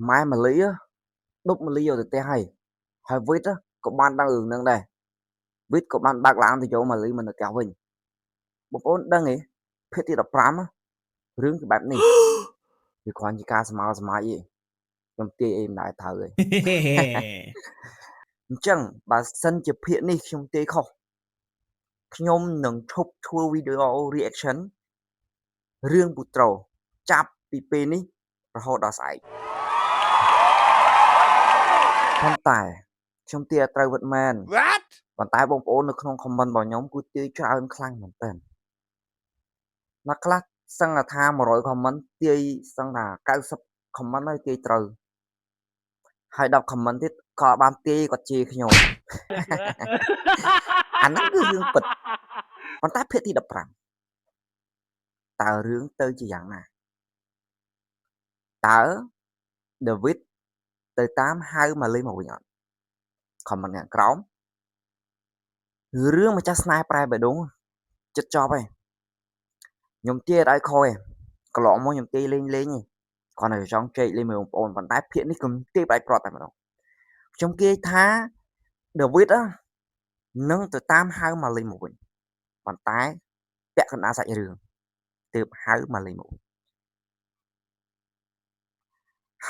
ម៉ែម៉ាលីដប់ម៉ាលីយកទៅផ្ទះហើយហើយវីតក៏បានដឹងរឿងហ្នឹងដែរវីតក៏បានបើកឡានទៅយកម៉ាលីមកនៅផ្ទះវិញបងប្អូនដឹងទេភាគទី15រឿងគឺបែបនេះវាគ្រាន់ជាការស្មើស្មៃទេខ្ញុំទាយអីមិនដែរត្រូវទេអញ្ចឹងបើសិនជាភាគនេះខ្ញុំទាយខុសខ្ញុំនឹងឈប់ធ្វើវីដេអូ reaction រឿងពូត្រូចាប់ពីពេលនេះរហូតដល់ស្អែកប៉ុន្តែខ្ញុំទាយអត់ត្រូវពិតមែន What? ប៉ុន្តែបងប្អូននៅក្នុង comment របស់ខ្ញុំគឺទាយច្រើនខ្លាំងមែនទែនអ្នកខ្លះសឹងថា100 comment ទាយសឹងថា90 comment ហើយទាយត្រូវហើយ10 comment ទៀតក៏បានទាយគាត់ជេរខ្ញុំអាហ្នឹងគឺរឿងពិតប៉ុន្តែភាគទី15តើរឿងទៅជាយ៉ាងណាតើ David ទៅតាមហៅម៉ាលីមកវិញអត់ comment ខាងក្រោមរឿងម្ចាស់ស្នេហ៍ប្រែបេះដូងចិត្តចប់ហើយខ្ញុំទាយអត់ឲ្យខុសទេកន្លងមកខ្ញុំទាយលេងលេងទេគ្រាន់តែចង់ជែកលេងមួយបងប្អូនប៉ុន្តែភាគនេះខ្ញុំទាយផ្ដាច់ព្រាត់តែម្ដងខ្ញុំគេថា David នឹងទៅតាមហៅម៉ាលីមកវិញប៉ុន្តែពាក់កណ្ដាលសាច់រឿងទើបហៅម៉ាលីមកវិញ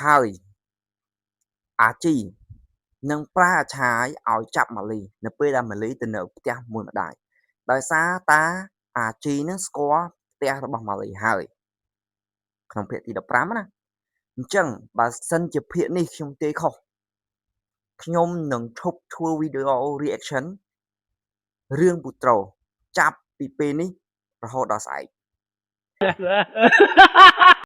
ហើយអាជីនឹងប្រើអាឆាយឲ្យចាប់ម៉ាលីនៅពេលដែលម៉ាលីទៅនៅផ្ទះមួយម្ដាយដោយសារតាអាជីនឹងស្គាល់ផ្ទះរបស់ម៉ាលីហើយក្នុងភាគទី15ណាអញ្ចឹងបើសិនជាភាគនេះខ្ញុំទាយខុសខ្ញុំនឹងឈប់ធ្វើវីដេអូ reaction រឿងពូត្រូចាប់ពីពេលនេះរហូតដល់ស្អែក។